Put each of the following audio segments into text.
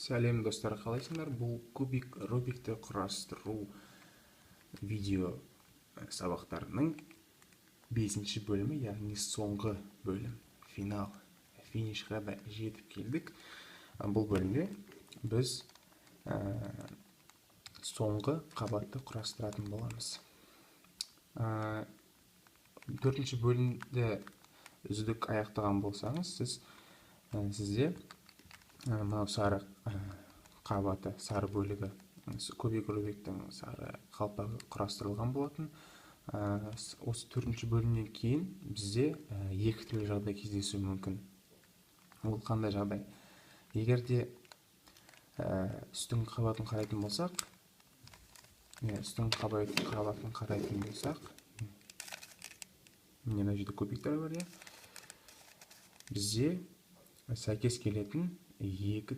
Сәлем достар, қалайсыңдар? Бұл кубик Рубикті құрастыру видео сабақтарының 5-ші бөлімі, яғни соңғы бөлім, финал, финишқа да жетіп келдік. Бұл бөлімде біз соңғы қабатты құрастыратын боламыз. 4-ші бөлімді үздік аяқтаған болсаңыз, сізде мынау сары қабаты, сары бөлігі, кубик Рубиктің сары қалпағы құрастырылған болатын. Осы 4-ші бөлімнен кейін бізде екі түрлі жағдай кездесуі мүмкін. Ол қандай жағдай? Егер де үстіңгі қабатын қарайтын болсақ, үстіңгі қабатын қарайтын болсақ, міне мына жерде кубиктер бар, иә. Бізде сәйкес келетін екі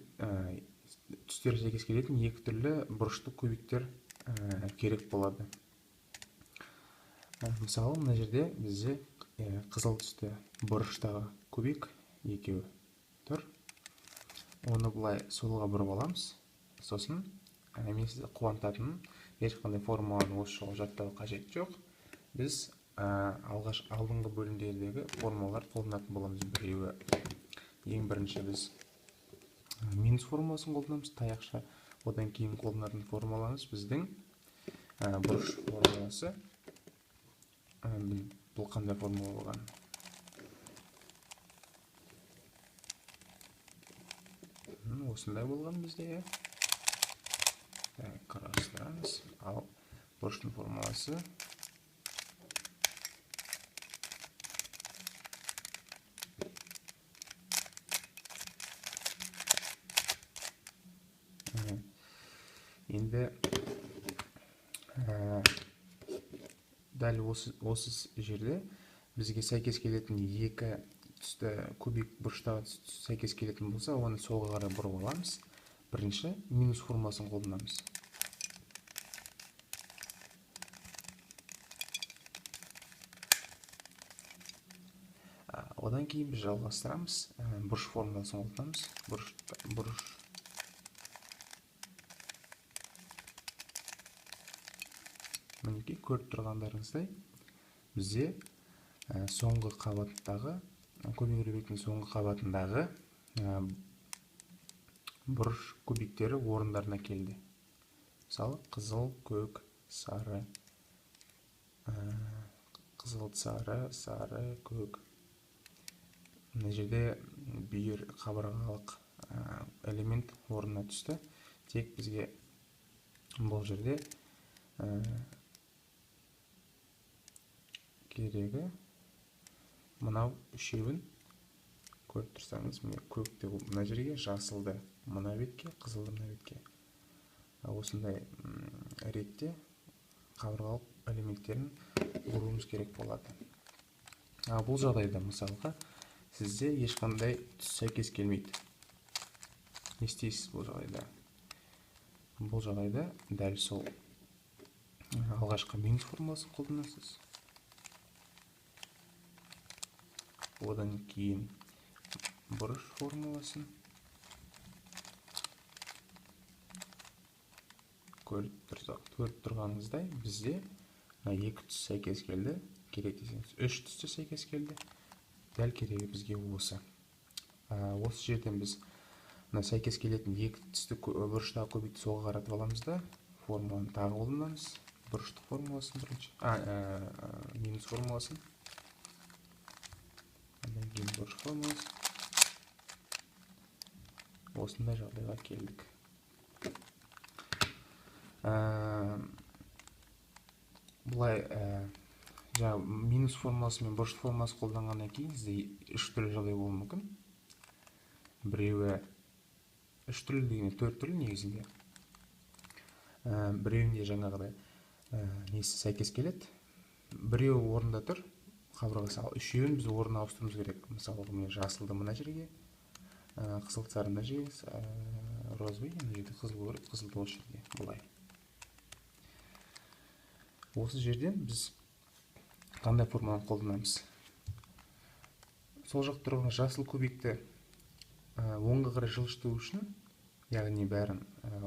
түстер сәйкес келетін екі түрлі бұрышты кубиктер керек болады. Мысалы, мына жерде бізде қызыл түсті бұрыштағы кубик екеуі тұр. Оны былай солға бұрып аламыз. Сосын мен сізді қуантатыным, ешқандай формуланы осы жолы жаттау қажет жоқ. Біз алғаш алдыңғы бөлімдердегі формулалар қолданатын боламыз. Біреуі ең бірінші біз минус формуласын қолданамыз, таяқша. Одан кейін қолданатын формуламыз біздің бұрыш формуласы. Бұл қандай формула болған? Осындай болған бізде. Қарастырамыз. Ал бұрыштың формуласы енді дәл осы жерде бізге сәйкес келетін екі түсті кубик бұрыштағы түс сәйкес келетін болса, оны солға қарай бұрып аламыз. Бірінші минус формуласын қолданамыз. Одан кейін біз жалғастырамыз, бұрыш формуласын қолданамыз. Бұрыш. Мінекей, көріп тұрғандарыңыздай, бізде соңғы қабаттағы, кубик Рубиктің соңғы қабатындағы бұрыш кубиктері орындарына келді. Мысалы, қызыл, көк, сары, қызыл, сары, сары, көк. Мына жерде бүйір қабырғалық элемент орнына түсті. Тек бізге бұл жерде керегі мынау үшеуін көріп тұрсаңыз, міне көкті мына жерге, жасылды мына бетке, қызылды мына бетке. Осындай ретте қабырғалық элементтерін құруымыз керек болады. Ал бұл жағдайда мысалға сізде ешқандай түс сәйкес келмейді. Не істейсіз бұл жағдайда? Бұл жағдайда дәл сол алғашқы минус формуласын қолданасыз. Одан кейін бұрыш формуласын көріп тұрғаныңыздай, бізде мына екі түс сәйкес келді. Керек десеңіз, үш түс те сәйкес келді. Дәл керегі бізге осы. Осы жерден біз мына сәйкес келетін екі түсті бұрыштағы кубикті солға қаратып аламыз да, формуланы тағы қолданамыз. Бұрыштық формуласын бірінші, минус формуласын. Одан кейін бұрыш формуласы. Осындай жағдайға келдік. Былай жаңа минус формуласы мен бұрыш формуласы қолданғаннан кейін сізде үш түрлі жағдай болуы мүмкін. Біреуі үш түрлі дегенде төрт түрлі негізінде. Біреуінде жаңағыдай несі сәйкес келеді. Біреуі орында тұр, қабырғасы, ал үшеуін біз орнына ауыстыруымыз керек. Мысалы, міне жасылды мына жерге, қызыл сары мына жерге, розовый мына жерде қызыл көріп, қызылды осы жерге, былай. Осы жерден біз қандай формуланы қолданамыз? Сол жақ тұрған жасыл кубикті оңға қарай жылжыту үшін Яғни бәрін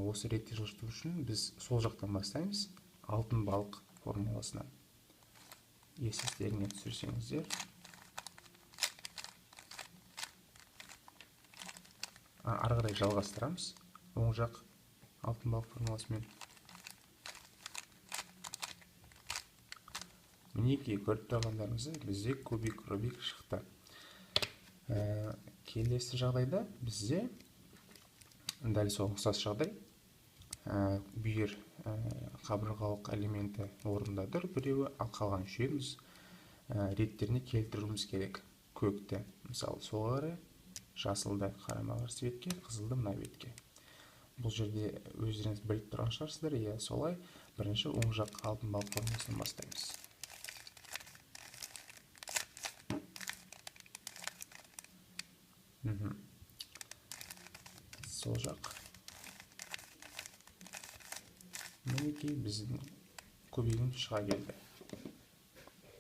осы ретте жылжыту үшін біз сол жақтан бастаймыз, алтын балық формуласынан. Есестеріне түсірсеңіздер. Ары қарай жалғастырамыз оң жақ алтын балық формуласымен. Мінекей, көріп тұрғандарыңыздай бізде кубик Рубик шықты. Келесі жағдайда бізде дәл сол ұқсас жағдай. Бүйір қабырғалық элементі орнында тұр біреуі, ал қалған үшеуіміз реттеріне келтіруіміз керек. Көкті, мысалы, солға қарай, жасылды қарама-қарсы бетке, қызылды мына бетке. Бұл жерде өздеріңіз біліп тұрған шығарсыздар, иә, солай. Бірінші оң жақ алтын балық формуласынан бастаймыз. Сол жақ. Мінекей, біздің кубигіміз шыға келді.